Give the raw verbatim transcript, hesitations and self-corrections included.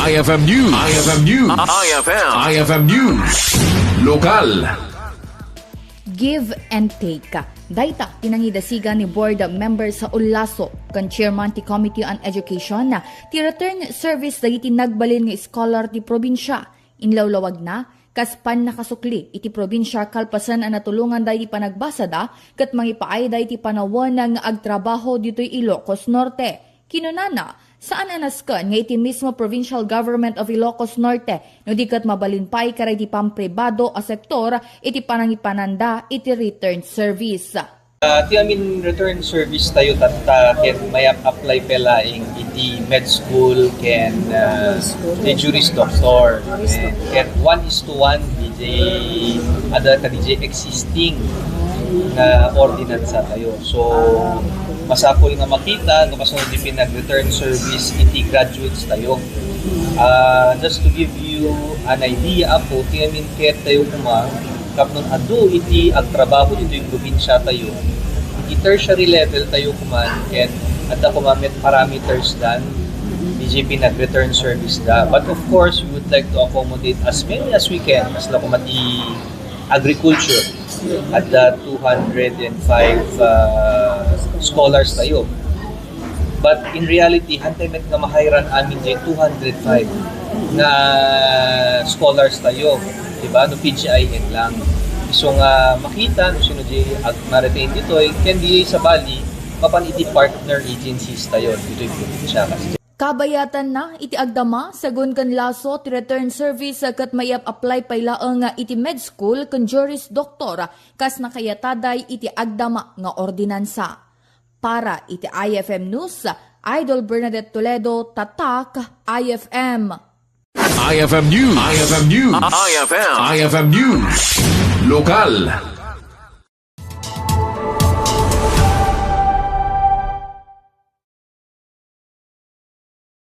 I F M News. I F M News. I F M. I F M News. Lokal. Give and take. Dayta ti nangidasigan ni Board Member Saul Lasso ken Chairman ti Committee on Education ti return service dagiti nagbalin nga scholar ti probinsia. Inlawlawagna, kas pannakasukli iti probinsia kalpasan a natulongan dagiti panagbasada ket mangipaayda iti panawen nga agtrabaho ditoy Ilocos Norte. Kinunana, saan a nasken nga iti mismo Provincial Government of Ilocos Norte, no di ket mabalin pay kadagiti pampribado a sektor iti panangipananda iti return service. Ah, ti amin return service tayo tatta ket may ap-, apply pay laeng iti med school ken, ah, ti Juris Doctor. Eh, ket one is to one, di, ada ka di existing nga ordinansa tayo. So, masapul nga makita no kasano di pinag-return service iti graduates tayo. Ah, just to give you an idea, Apo, ti amin ket tayo kuma, tapno adu iti agtrabaho ditoy probinsia tayo, iti tertiary level tayo kuma, ket adda kuma met parameters dan, di jay pinag-return service da. But of course, we would like to accommodate as many as we can, kasla kuma ti agriculture. Adda two hundred and five, ah, scholars tayo. But in reality, hantay met nga mahayran amin jay two hundred five nga scholars tayo, di ba? No P G I N lang. So nga makita no sino jay ag-, ma-retain ditoy, ken di sabali, mapan iti partner agencies tayo ditoy probinsya. Kabayatanna iti agdama, segun ken Lasso, ti return service ket maiyap-apply pay laeng iti med school ken Juris Doctor, kas nakayataday iti agdama nga ordinansa. Para iti I F M News, Idol Bernadette Toledo, Tatak, I F M. I F M News. I F M News. I F M. I F M News. Lokal.